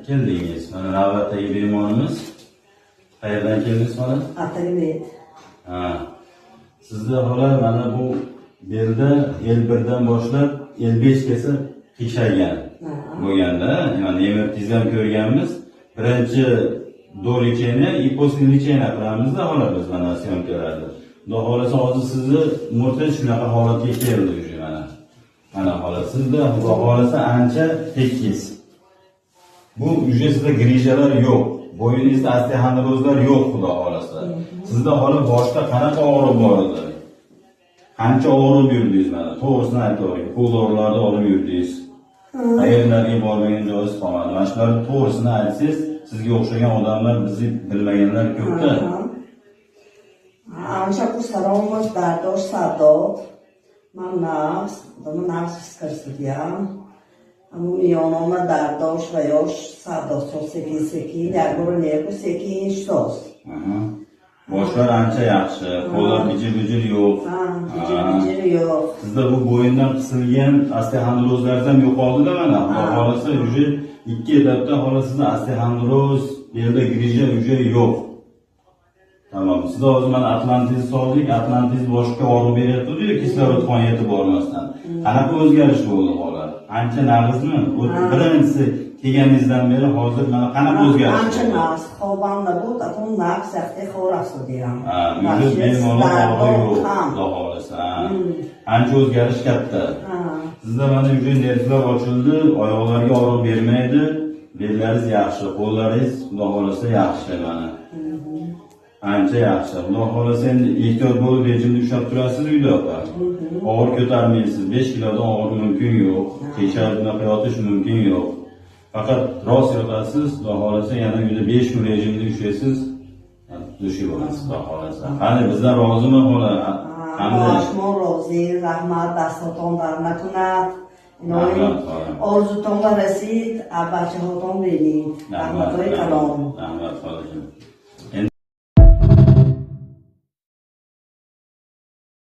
Keldingiz. Mana navbatdagi bemorimiz. Qayerdan keldingiz, xola? Atagibet. Ha. Sizda, xola, mana bu belda L1 dan boshlab L5 gacha qiyshaygan bo'lganda, mana MRTingizni ham ko'rganmiz. Birinchi до лечения и после лечения qilamizda, xola, biz mana съёмка larda. Xudo xohlasa, hozir sizni MRT shunaqa holatga keldi уже mana. Mana, xola, sizda, Xudo xohlasa, ancha tekis. Bu уже sizda грыжа lar yo'q. Bo'yningizda osteoxondrozlar yo'q, Xudo xohlasa. Sizda, xola, boshda qanaqa og'riq bor edi? Qancha og'rib yurdingiz mana? To'g'risini aytavering. Qo'l dorilarni olib yurdingiz. Qayerlarga bormagan joyingiz qolmadi. Mana shularni to'g'risini aytsangiz, sizga o'xshagan odamlar, bizni bilmaganlar ko'pda. Ancha саромош дардош сардод. Ман нағз, одама нағз ҳис кардидиям. Ҳамун миёнома дардош ва ёш сардодсоз секин секин, якбора неку секин шудост. Aha. Boshlar ancha yaxshi, qo'llar bijir-bijir yo'q. Ha, bijir bijir yo'q. Sizda bu bo'yindan qisilgan osteoxondrozlar ham yo'qoldida mana. Xudo xohlasa, уже ikki etapda, xola, sizda osteoxondroz, belda грыжа уже yo'q. Tamom. Sizda hozir mana Atlantizni soldik. Atlantiz boshqa og'riq beryapti-yu, kislorod qon yetib bormasdan. Qanaqa o'zgarish bo'ldi, xola? Ancha nag'izmi? Bu birinchisi kelganingizdan beri hozir mana qanaqa o'zgarish Ancha bo'ldi? Nағз, хобам набуд, акун нағз яхте хоб рафтодиям. Ha, уже bemalol og'riq yo'q, Xudo xohlasa. Ha. Ancha o'zgarish katta. Ha. Sizda mana уже nervlar ochildi, oyoqlarga og'riq bermaydi, bellaringiz yaxshi, qo'llaringiz, Xudo xohlasa, yaxshi mana. Ancha yaxshi. Xudo xohlasa, endi ehtiyot bo'lib rejimni ushlab turasiz uyda, opa. Og'ir ko'tarmaysiz, 5 kilodan og'ir mumkin yo'q. Tekshirib bunaqa yotish mumkin yo'q. Faqat rost yotasiz, Xudo xohlasa, yana uyda 5 kun rejimni ushlaysiz. Dushi bo'lasiz, Xudo xohlasa. Qani, bizdan rozimi, xola? Qanday? Шумо розӣ, раҳмат, дастотон дард накунад. Инои Rahmat, xola. Орзутон ба расид, а бачаҳотон бинед. Раҳматҳои калон. Rahmat.